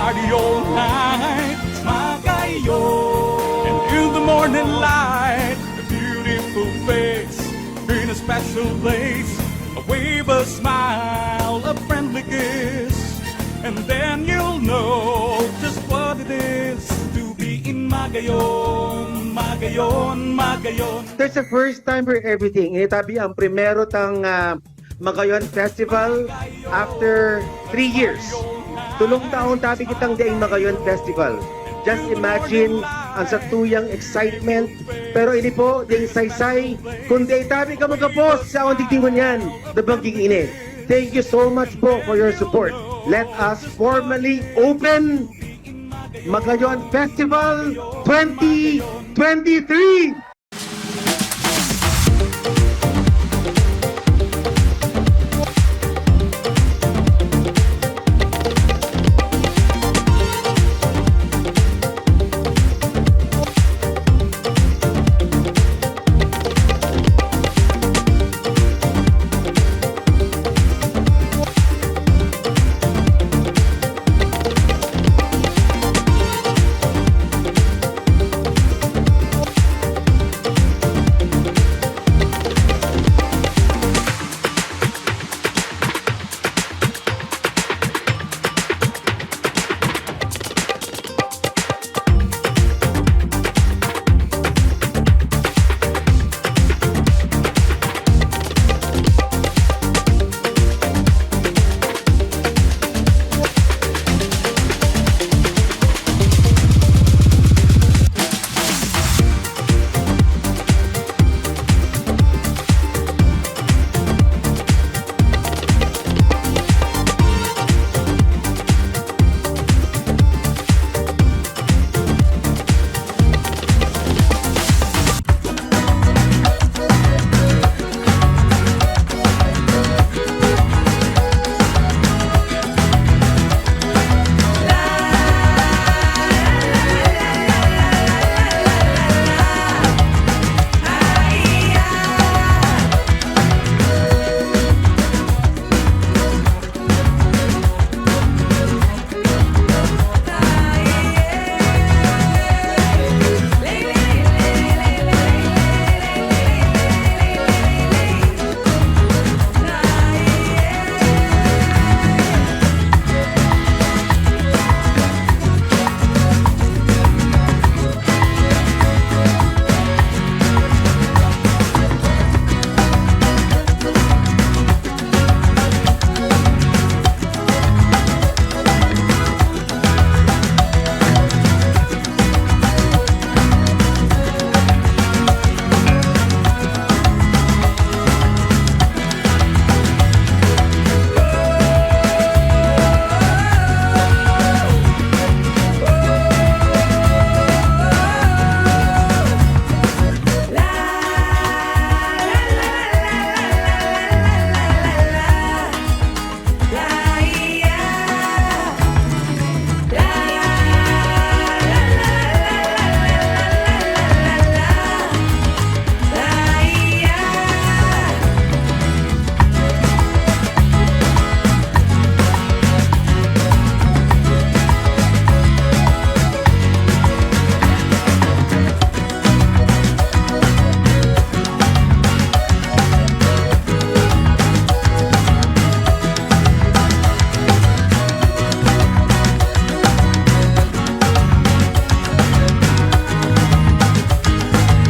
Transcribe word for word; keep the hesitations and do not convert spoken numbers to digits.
Party all night, Magayon. And in the morning light, a beautiful face in a special place. A wave, a smile, a friendly kiss. And then you'll know just what it is to be in Magayon, Magayon, Magayon. There's a first time for everything. Ini tabi ang primero tang ah, Magayon Festival after three years. Tulong taon tabi kitang daing Magayon Festival. Just imagine ang satuyang excitement. Pero ini po, daing saysay, kung dai tabi ka magapos sa akong digdingon yan, nabangging ini. Thank you so much po for your support. Let us formally open Magayon Festival twenty twenty-three!